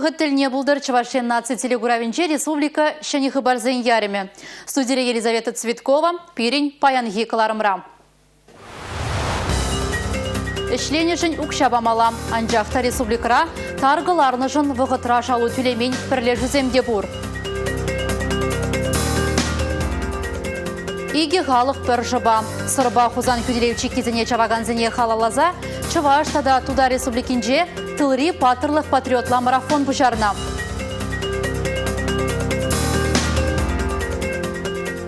Вӑхӑт тӗлне пултӑр Чӑваш Ен наци телекуравӗнче республика ҫӗнӗ хыпарсен ярӑмӗ. Студире Елизавета Цветкова, пирӗн паянхи кӑларӑмра. Ӗҫленӗшӗн укҫа памалла. Анчах та республикӑра тар кӑларнӑшӑн вӑхӑтра шалу тӳлемен пӗрлешӳсем те пур. Икӗ халӑх пӗр шӑпа. Сӑрпа Хусан хӳтӗлев чиккисене чавакансене халалласа Чӑваш тата Тутар Республикинче тылри паттӑрлӑх патриотла марафон пуҫарнӑ.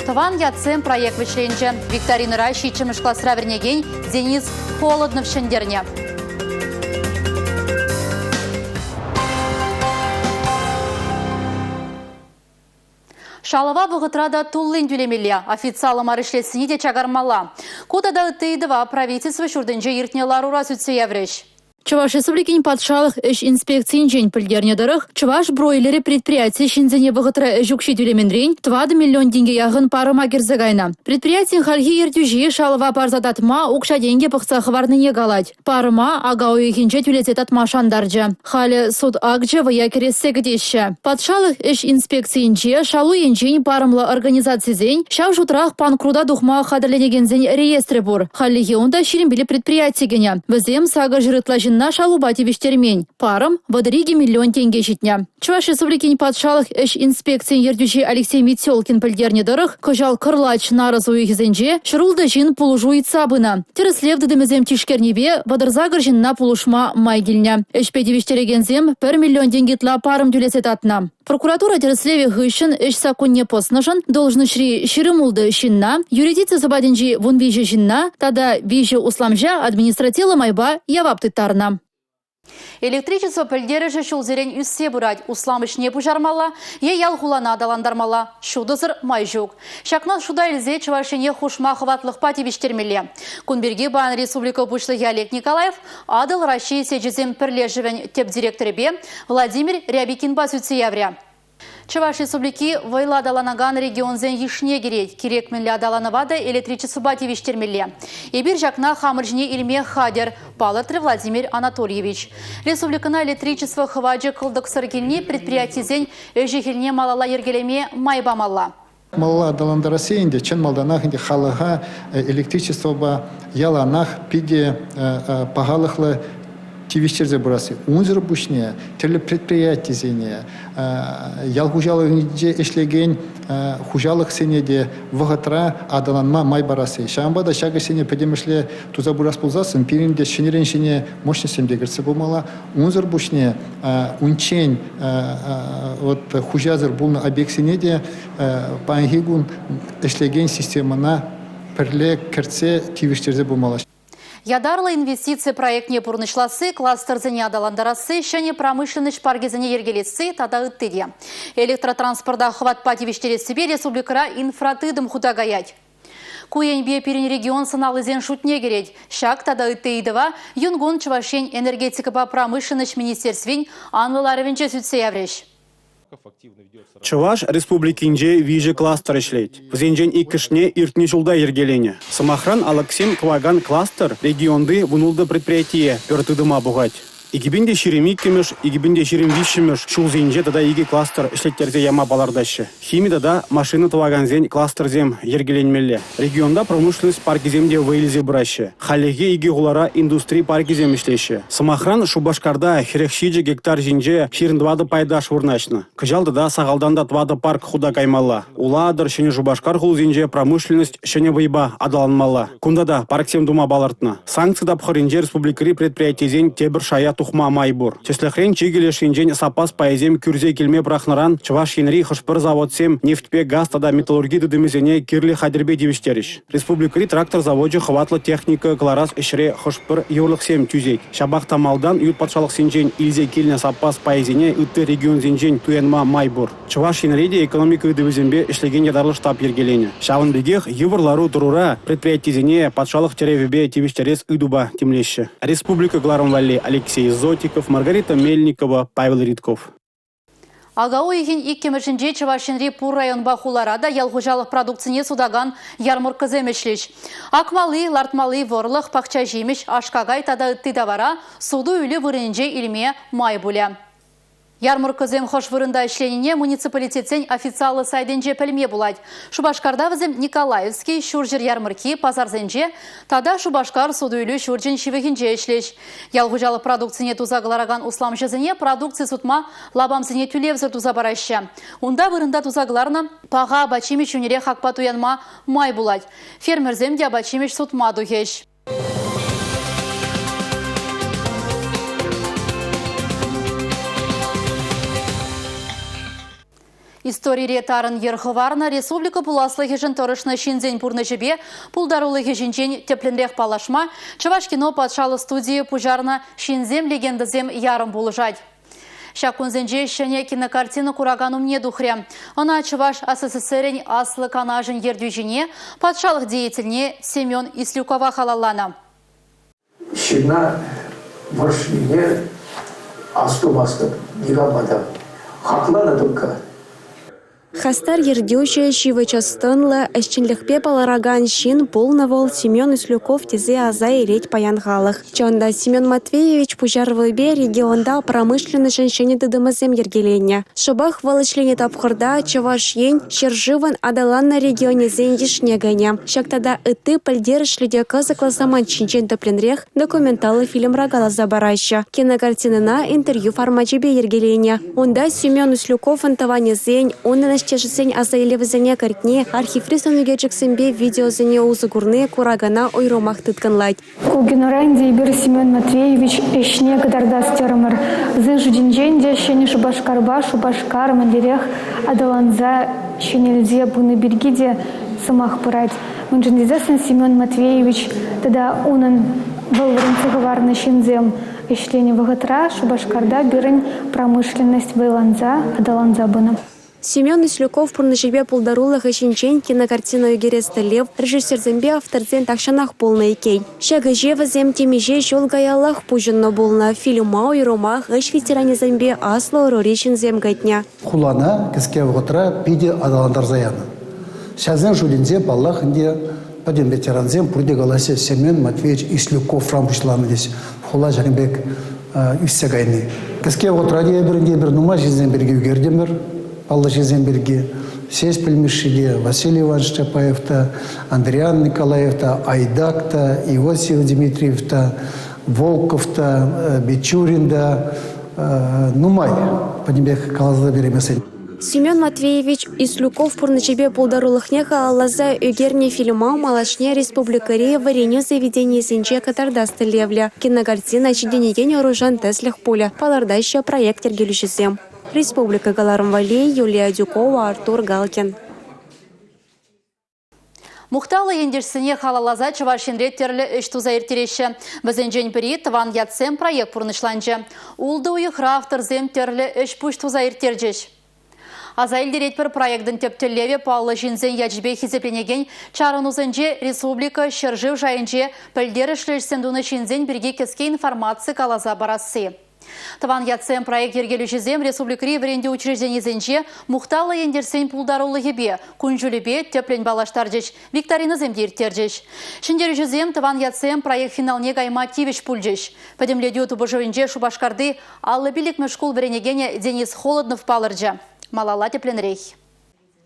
Тӑван ятсем проект вӗҫленчӗ. Викторинӑра ҫиччӗмӗш класра вӗренекен Денис Холоднов ҫӗнтернӗ. Шалӑва вӑхӑтра та туллин тӳлемелле, официаллӑ мар ӗҫлессине те чакармалла. Ку тата ытти ыйтӑва правительство ҫуртӗнче иртнӗ ларура сӳтсе яврӗҫ. Чӑваш Республикин патшалӑх ӗҫ инспекцийӗнчен пӗлтернӗ тӑрӑх, Чӑваш бройлерӗ предприяти ҫынсене вӑхӑтра ӗҫ укҫи тӳлеменрен 4 миллион тенкӗ яхӑн парӑма кӗрсе кайнӑ. Предприятин хальхи ертӳҫи шалӑва парса татма укҫа-тенкӗ пӑхса хӑварнине калать. Парӑма ака уйӑхӗнче тӳлесе татма шантарчӗ. Халӗ суд акчӗ вӑя кӗрессе кӗтеҫҫӗ. Патшалӑх ӗҫ инспекцийӗнче шалу енчен парӑмлӑ организацисен, ҫав шутрах панкрута тухма хатӗрленекенсен реестрӗ пур. Хальлӗхе унта 25 предприяти кӗнӗ. Вӗсем 800 ытла ҫынна шалупа тивӗҫтермен. Парӑм 32 миллион тенке ҫитнӗ. Чӑваш Республикин патшалӑх ӗҫ инспекцийӗн ертӳҫи Алексей Метелкин пӗлтернӗ тӑрӑх, кӑҫал кӑрлач нарӑс уйӑхӗсенче 106 ҫын пулӑшу ыйтса пынӑ. Тӗрӗслев тытӑмӗсем тишкернипе 38 ҫынна пулӑшма май килнӗ. Ӗҫпе тивӗҫтерекенсем 1 миллион тенкӗ ытла парӑм тӳлесе татнӑ. Прокуратура тӗрӗслевӗ хыҫҫӑн ӗҫ саккунне пӑснӑшӑн должноҫри 26 ҫынна, юридици сӑпатӗнчи 13 ҫынна тата 3 усламҫа административлӑ майпа явап тыттарнӑ. Электричество пӗлтерӗшӗ ҫулсерен ӳссе пырать. Услам ӗҫне пуҫармалла е ял-хулана аталантармалла. Ҫутӑсӑр май ҫук. Ҫакна шута илсе Чӑваш Ене хушма хӑватлӑхпа тивӗҫтермелле. Кун пирки паян республика Пуҫлӑхӗ Олег Николаев Атӑл Раҫҫей сечӗсем пӗрлешӗвӗн тӗп директорӗпе Владимир Рябикинпа сӳтсе яврӗ. Чӑваш Республики вӑйлӑ аталанакан регионсен йышне кӗрет. Кирек мӗнле аталанӑва та электричествӑпа тивӗҫтермелле. Эпир ҫакна хамӑр ҫине илме хатӗр, палӑртрӗ Владимир Анатольевич. Республикӑна электричество хӑвачӗ кӑлтӑксӑр килни предприятисен ӗҫӗ-хӗлне малалла йӗркелеме май памалла. Малалла аталантарасси ӗнтӗ чӑн малтанах ӗнтӗ халӑха электричествӑпа яланах питӗ пахалӑхлӑ тивӗҫтерсе пырасси. Унсӑр пуҫне тӗрлӗ предприятисене, ял хуҫалӑхӗнче ӗҫлекен хуҫалӑхсене те вӑхӑтра аталанма май парасси. Ҫавӑнпа та ҫак ӗҫсене пӗтӗмӗшле туса пырас пулсассӑн пирӗн те ҫӗнӗрен ҫӗнӗ мощностьсем те кӗртсе пымалла. Унсӑр пуҫне унччен вот хуҫасӑр пулнӑ объектсене те паянхи кун ӗҫлекен системӑна пӗрле кӗртсе тивӗҫтерсе пымалла. Ятарлӑ инвестици проектне пурнӑҫласси, кластерсене аталантарасси, ҫӗнӗ промышленноҫ паркӗсене йӗркелесси тата ытти те. Электротранспорта хӑватпа тивӗҫтерессипе республикӑра инфратытӑм хута каять. Ку енпе пирӗн регион сӑналлисен шутне кӗрет. Ҫак тата ытти ыйтӑва юнкун Чӑваш Ен энергетикӑпа промышленноҫ министерствин анлӑ ларӑвӗнче сӳтсе яврӗҫ. Чӑваш Республикинче виҫӗ кластер ӗҫлет. Вӗсенчен иккӗшне иртнӗ ҫулта йӗркеленӗ. Сӑмахран, алӑксем тӑвакан кластер регионти 16 предприятие пӗр тытӑма пухать. 2022-мӗш, 2023-мӗш ҫулсенче тата икӗ кластер ӗҫлеттерсе яма палӑртаҫҫӗ. Хими тата машина тӑвакансен кластерсем йӗркеленмелле. Регионта промышленность паркӗсем те вӑй илсе пыраҫҫӗ. Хальлӗхе икӗ хулара индустри паркӗсем ӗҫлеҫҫӗ. Сӑмахран, Шупашкарта 47 гектар ҫинче 24 пайташ вырнаҫнӑ. Кӑҫал тата сахалтан та тӑватӑ парк хута каймалла. Улатӑр, Ҫӗнӗ Шупашкар хулисенче промышленность ҫӗнӗ вӑйпа аталанмалла. Кунта та парксем тума палӑртнӑ. Санкци тапхӑрӗнче республикӑри предприятисен тепӗр шая тухма май пур. Тӗслӗхрен, чикӗ леш енчен саппас пайӗсем кӳрсе килме пӑрахнӑран Чӑваш Енри хӑш-пӗр заводсем нефтьпе газ тата металлурги тытӑмӗсене кирлӗ хатӗрпе тивӗҫтерӗҫ. Республикӑри трактор завочӗ хӑватлӑ техника кӑларас ӗҫре хӑш-пӗр йывӑрлӑхсем тӳсет. Ҫапах та малтан ют патшалӑхсенчен илсе килнӗ саппас пайӗсене ытти регионсенчен туянма май пур. Чӑваш Енре те экономика ыйтӑвӗсемпе ӗҫлекен ятарлӑ штаб йӗркеленӗ. Ҫавӑн пекех йывӑр лару-тӑрура предприятисене патшалӑх тӗревӗпе тивӗҫтерес ыйтупа тимлеҫҫӗ. Республика кӑларӑм валли Алексей Зотиков, Маргарита Мельникова, Павел Ритков. Ака уйӑхӗн иккӗмӗшӗнче Чӑваш Енри пур районпа хулара та ял хуҫалӑх продукцине сутакан ярмӑрккӑсем ӗҫлӗҫ. Акмалли, лартмалли вӑрлӑх, пахча ҫимӗҫ, аш-какай тата ытти тавара суту-илӳ вырӑнӗнче илме май пулӗ. Ярмӑрккӑсем хӑш вырӑнта ӗҫленине муниципалитетсен официаллӑ сайтӗнче пӗлме пулать. Шупашкарта вӗсем Николаевски, Ҫурҫӗр ярмӑркки, пасарсенче тата Шупашкар суту-илӳ ҫурчӗн ҫывӑхӗнче ӗҫлӗҫ. Ял хуҫалӑх продукцине туса кӑларакан усламҫӑсене продукци сутма лапамсене тӳлевсӗр туса параҫҫӗ. Унта вырӑнта туса кӑларнӑ паха апат-ҫимӗҫ йӳнӗрех хакпа туянма май пулать. Фермерсем те апат-ҫимӗҫ сутма тухӗҫ. Историре тарӑн йӗр хӑварнӑ республика пуласлӑхӗшӗн тӑрӑшнӑ ҫынсен пурнӑҫӗпе пултарулӑхӗ ҫинчен тӗплӗнрех паллашма Чӑвашкино патшалӑх студийӗ пуҫарнӑ «Ҫынсем легендӑсем» ярӑм пулӑшать. Ҫак кунсенче ҫӗнӗ кинокартина куракан умне тухрӗ. Ӑна Чӑваш АССРӗн Аслӑ Канашӗн ертӳҫине, патшалӑх деятельне Семен Ислюкова халалланӑ. Ҫынна вӑрҫнине астумастӑп никама та. Хакланӑ только. Хастар ертӳҫӗ, ҫивӗч ӑс-тӑнлӑ, ӗҫченлӗхпе палӑракан ҫын пулнӑ вӑл Семен Ислюков тесе аса илет паян халӑх. Чӑн та, Семен Матвеевич пуҫарӑвӗпе регионта промышленноҫӑн ҫӗнӗ тытӑмӗсем йӗркеленнӗ. Шӑпах вӑл ӗҫленӗ тапхӑрта Чӑваш Ен ҫӗршывӑн аталаннӑ регионӗсен йышне кӗнӗ. Ҫак тата ытти пӗлтерӗшлӗ те кӑсӑклӑ самант ҫинчен тӗплӗнрех документаллӑ фильмра каласа параҫҫӗ. Кинокартинӑна интервью формачӗпе йӗркеленӗ. Унта Семен Услюковӑн тӑванӗсен, унӑн ӗҫтешӗсен аса илӗвӗсене кӗртни, архиври сӑнӳкерчӗксемпе видеосене усӑ курни куракана уйрӑмах тыткӑнлать. Ку кинора ӗнтӗ эпир Семен Матвеевич ӗҫне кӑтартас терӗмӗр. Вӗсен шутӗнчен те Ҫӗнӗ Шупашкарпа Шупашкар мӗнлерех аталанса ҫӗнелсе пынӑ пирки те сӑмах пырать. Мӗншӗн тесессӗн Семен Матвеевич тата унӑн вӑл вӗрентсе хӑварнӑ ҫынсем Ӗҫленӗ вӑхӑтра Шупашкарта пирӗн промышленность вӑйланса, аталанса пынӑ. Семен Ислюков пурнӑҫӗпе пултарулӑхӗ ҫинчен кинокартина ӳкерес тӗллев режиссерсемпе авторсен тахҫанах пулнӑ иккен. Ҫак ӗҫе вӗсем темиҫе ҫул каяллах пуҫӑннӑ пулнӑ. Фильма уйрӑмах ӗҫ ветеранӗсемпе аслӑ ӑрури ҫынсем кӗтнӗ. Хулана кӗске вӑхӑтра питӗ аталантарса янӑ. Ҫавсен шутӗнче, паллах ӗнтӗ, пӗтӗм ветерансем пурте калаҫҫӗ Семен Матвеевич Ислюковран пуҫланӑ тес хула ҫакӑн пек ӳссе кайни. Кӗске вӑхӑтра та эпир ӗнтӗ эпир нумай ҫынсем пирки ӳкертӗмӗр, паллӑ ҫынсем пирки. Ҫеҫпӗл Мишши те, Василий Иванович Чапаев та, Андриан Николаев та, Айдак та, Иосиф Дмитриев та, Волков та, Бичурин та нумай пӗтӗмпех каласа перемесен. Семен Матвеевич Ислюков пурнӑҫӗпе пултарулӑхне халалласа ӳкернӗ фильма малашне республикӑри вӗренӳ заведенийӗсенче кӑтартас тӗллевлӗ. Кинокартина ҫитӗнекен ӑрушӑн тӗслӗх пулӗ, палӑртаҫҫӗ проект йӗркелӳҫисем. Республика кӑларӑм валли Юлия Адюкова, Артур Галкин. Мухтавлӑ ентешсене халалласа Чӑваш Енре тӗрлӗ ӗҫ туса ирттереҫҫӗ. Вӗсенчен пӗри «Тӑван ятсем» проект пурнӑҫланчӗ. Ултӑ уйӑхра авторсем тӗрлӗ ӗҫ-пуҫ туса ирттерчӗҫ. Аса илтеретпӗр, проектӑн тӗп тӗллевӗ паллӑ ҫынсен ячӗпе хисепленекен чарӑнусенче республика, ҫӗршыв шайӗнче пӗлтерӗшлӗ ӗҫсем тунӑ ҫынсен пирки кӗске информаци каласа парасси. Тӑван ятсем проект йӗркелӳҫисем республикӑри вӗрентӳ учрежденийӗсенче мухтавлӑ ентешсен пултарулӑхӗпе, кун-ҫулӗпе тӗплӗн паллаштарчӗҫ, викторинӑсем те ирттерчӗҫ. Ҫӗнтерӳҫӗсем Тӑван ятсем проект финалне кайма тивӗҫ пулчӗҫ. Пӗтӗмлетӳ тупӑшӑвӗнче Шупашкарти 55-мӗш шкул вӗренекенӗ Денис Холоднов палӑрчӗ. Малалла тӗплӗнрех.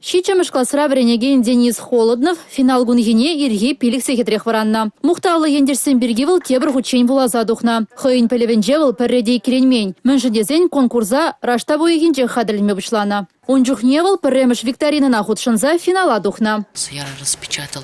Ҫиччӗмӗш класра вӗренекен Денис Холоднов финал кунхине ирхи 5 сехетрех вӑраннӑ. Мухтавлӑ ентешсем пирки вӑл тепӗр хутчен вуласа тухнӑ. Хӑйӗн пӗлӗвӗнче вӑл пӗрре те иккӗленмен. Мӗншӗн тесен конкурса раштав уйӑхӗнчех хатӗрленме пуҫланӑ. Ун чухне вӑл пӗрремӗш викторинӑна хутшӑнса финала тухнӑ. Я распечатал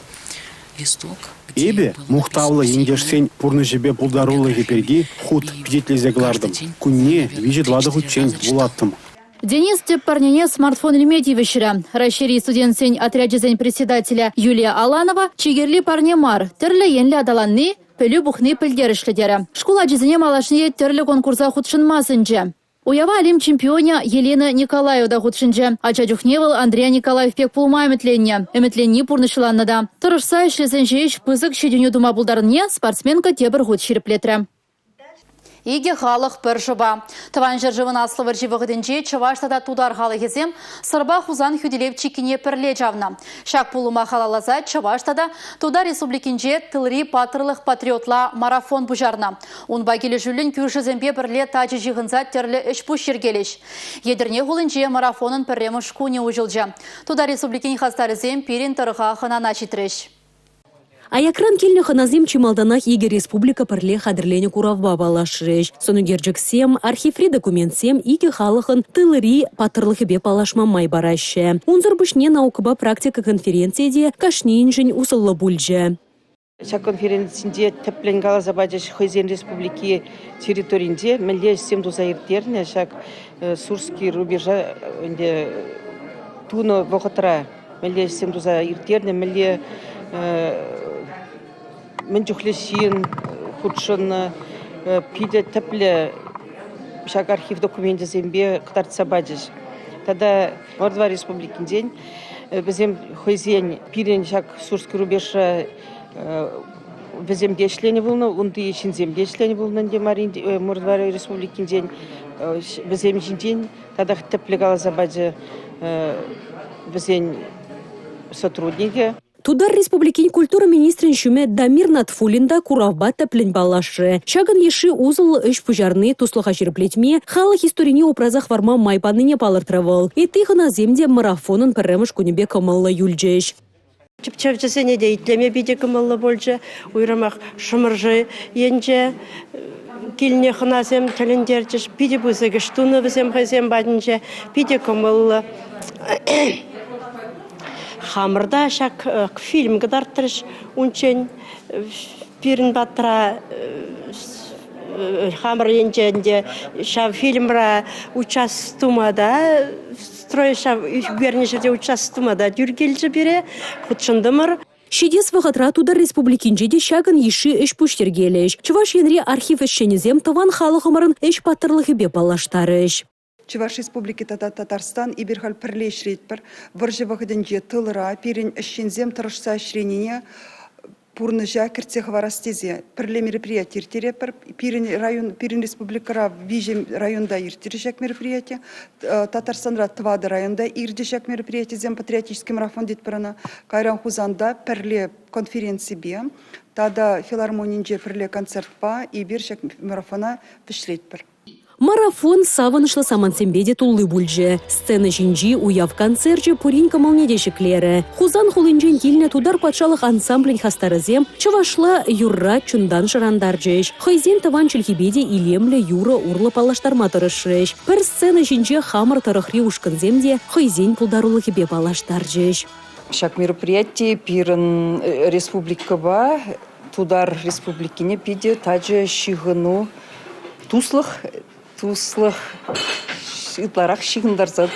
листок. Эпӗ мухтавлӑ ентешсен пурнӑҫӗпе пултарулӑхӗ пирки хут пичетлесе кӑлартӑм. Кунне виҫӗ-тӑватӑ хутчен вулаттӑм. Денис тӗп парнене смартфон илме тивӗҫрӗ. Раҫҫейри студентсен отрячӗсен председателӗ Юлия Аланова чи кирли парне мар, тӗрлӗ енлӗ аталанни, пӗлӳ пухни пӗлтерӗшлӗ терӗ. Шкул ачисене малашне тӗрлӗ конкурса хутшӑнма сӗнчӗ. Уява Олимп чемпионӗ Елена Николаева та хутшӑнчӗ. Ача чухне вӑл Андрия Николаев пек пулма ӗмӗтленнӗ. Ӗмӗтленни пурнӑҫланнӑ та. Тӑрӑшса ӗҫлесен ҫеҫ пысӑк ҫитӗнӳ тума пултарнине спортсменка тепӗр хут ҫирӗплетрӗ. Икӗ халӑх пӗр шӑпа. Тӑван ҫӗршывӑн Аслӑ вӑрҫи вӑхӑтӗнче чӑваш тата тутар халӑхӗсем Сӑрпа Хусан хӳтӗлев чиккине пӗрле чавнӑ. Ҫак пулӑма халалласа Чӑваш тата Тутар Республикинче Тылри паттӑрлӑх патриотла марафон пуҫарнӑ. Унпа килӗшӳллӗн кӳршӗсемпе пӗрле тачӑ ҫыхӑнса тӗрлӗ ӗҫ-пуҫ йӗркелӗҫ. Етӗрне хулинче марафонӑн пӗрремӗш кунӗ уҫӑлчӗ. Тутар Республикин хастарӗсем пирӗн тӑрӑха хӑнана ҫитрӗҫ. Аякран килнӗ хӑнасем чи малтанах икӗ республика пӗрле хатӗрленӗ куравпа паллашрӗҫ. Сӑнӳкерчӗксем, архиври документсем икӗ халӑхӑн тылри паттӑрлӑхӗпе паллашма май параҫҫӗ. Унсӑр пуҫне наукӑпа практика конференцийӗ те кашнийӗншӗн усӑллӑ пулчӗ. Ҫак конференцинче тӗплӗн каласа пачӗҫ хӑйсен республики территоринче мӗнле ӗҫсем туса ирттернӗ ҫак Сурский рубежа ӗнтӗ тунӑ вӑхӑтра. Мӗнле ӗҫсем туса ирттернӗ, мӗнле мӗн чухлӗ ҫын хутшӑннӑ, питӗ тӗплӗ ҫак архив докуменчӗсемпе кӑтартса пачӗҫ. Тата Мордва Республикинчен вӗсем хӑйсен пирӗн ҫак Сурский рубежра вӗсем те ӗҫленӗ пулнӑ, унти ҫынсем те ӗҫленӗ пулнӑ ӗнтӗ Мордва Республикинчен. Вӗсем ҫинчен татах тӗплӗ каласа пачӗ вӗсен сотрудникӗ. Тутар Республикин культура министрӗн ҫумӗ Дамир Натфуллин та куравпа тӗплӗн паллашрӗ. Ҫакӑн йышши усӑллӑ ӗҫ пуҫарни туслӑха ҫирӗплетме, халӑх историне упраса хӑварма май панине палӑртрӗ вӑл. Ытти хӑнасем те марафонӑн пӗрремӗш кунӗпе кӑмӑллӑ юлчӗҫ. Тӗпчевҫӗсене те итлеме питӗ кӑмӑллӑ пулчӗ. Уйрӑмах Шӑмӑршӑ енче килнӗ хӑнасем тӗлӗнтерчӗҫ. Питӗ пысӑк ӗҫ тунӑ вӗсем хӑйсем патӗнче. Питӗ кӑмӑллӑ. Хамӑр та ҫак фильм кӑтартрӗҫ унччен. Пирӗн патра хамӑр енче ӗнтӗ ҫав фильмра участвовать тума та строй ҫав ӳкернӗ ҫӗрте участвовать тума та тӳр килчӗ пире, хутшӑнтӑмӑр. Ҫитес вӑхӑтра Тутар Республикинче те ҫакӑн йышши ӗҫ-пуҫ йӗркелӗҫ. Чӑваш Енри архив ӗҫченӗсем тӑван халӑхӑмӑрӑн ӗҫ паттӑрлӑхӗпе паллаштарӗҫ. Чӑваш Республики тата Татарстан эпир халь пӗрле ӗҫлетпӗр. Вӑрҫӑ вӑхӑтӗнче тылра пирӗн ӗҫченсем тӑрӑшса ӗҫленине пурнӑҫа кӗртсе хӑварас тесе пӗрле мероприяти ирттеретпӗр. Пирӗн район, пирӗн республикӑра виҫӗ районта ирттерӗ ҫак мероприяти. Татарстанра тӑватӑ районта иртӗ ҫак мероприятисем, патриотический марафон тетпӗр ӑна. Кайран Хусанта пӗрле конференципе тата филармонинче пӗрле концертпа эпир ҫак марафона вӗҫлетпӗр. Марафон савӑнӑҫлӑ самантсемпе те тулли пулчӗ. Сцена ҫинчи уяв концерчӗ пурин кӑмӑлне те ҫӗклерӗ. Хусан хулинчен килнӗ тутар патшалӑх ансамблӗн хастарӗсем чӑвашла юрра чунтан шӑрантарчӗҫ. Хӑйсен тӑван чӗлхипе те илемлӗ юрӑ урлӑ паллаштарма тӑрӑшрӗҫ. Пӗр сцена ҫинче хамӑр тӑрӑхри ушкӑнсем те хӑйсен пултарулӑхӗпе паллаштарчӗҫ. Ҫак мероприяти пирӗн республикӑпа Тутар Республикине питӗ тачӑ ҫыхӑну, туслӑх, туслӑх ытларах ҫыхӑнтарса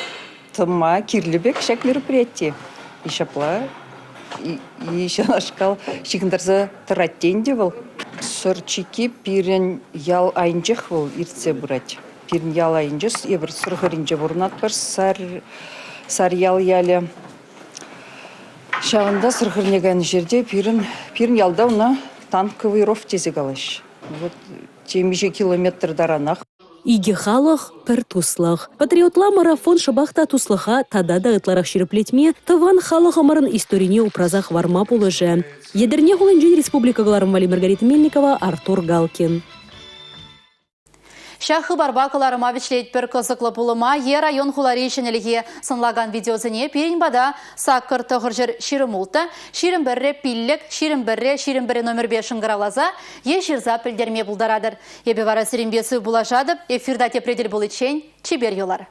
тӑма кирлӗ пек ҫак мероприяти. И ҫапла, и ҫавнашкал ҫыхӑнтарса тӑрать те ӗнтӗ вӑл. Сӑр чикки пирӗн ял айӗнчех вӑл иртсе пырать. Пирӗн ял айӗнче, эпир Сӑр хӗрринче пурӑнатпӑр, Сар, Сарьял ялӗ. Ҫавӑнта сӑрхӑрне кайнӑ ҫӗрте пирӗн, пирӗн ялта ӑна танковый ров тесе калаҫҫӗ. Вот темиҫе километр таранах. Икӗ халӑх, пӗр туслӑх. Патриотла марафон шӑпах та туслӑха тата та ытларах ҫирӗплетме, тӑван халӑхӑмӑрӑн историне упраса хӑварма пулӑшӗ. Етӗрне хулинчен республика кӑларӑм валли Маргарита Мельникова, Артур Галкин. Ҫак хыпарпа кӑларӑма вӗҫлетпӗр. Кӑсӑклӑ пулӑма е район-хулари ҫӗнӗлӗхе сӑнлакан видеосене пирӗн пата саккӑр тӑхӑрҫӗр 26, 21 пиллӗк, 21 21 номерпе шӑнкӑравласа е ҫырса пӗлтерме пултаратӑр. Эпӗ вара сирӗнпе сыв пулашатӑп. Эфирта тепре тӗл пуличчен чипер юлар.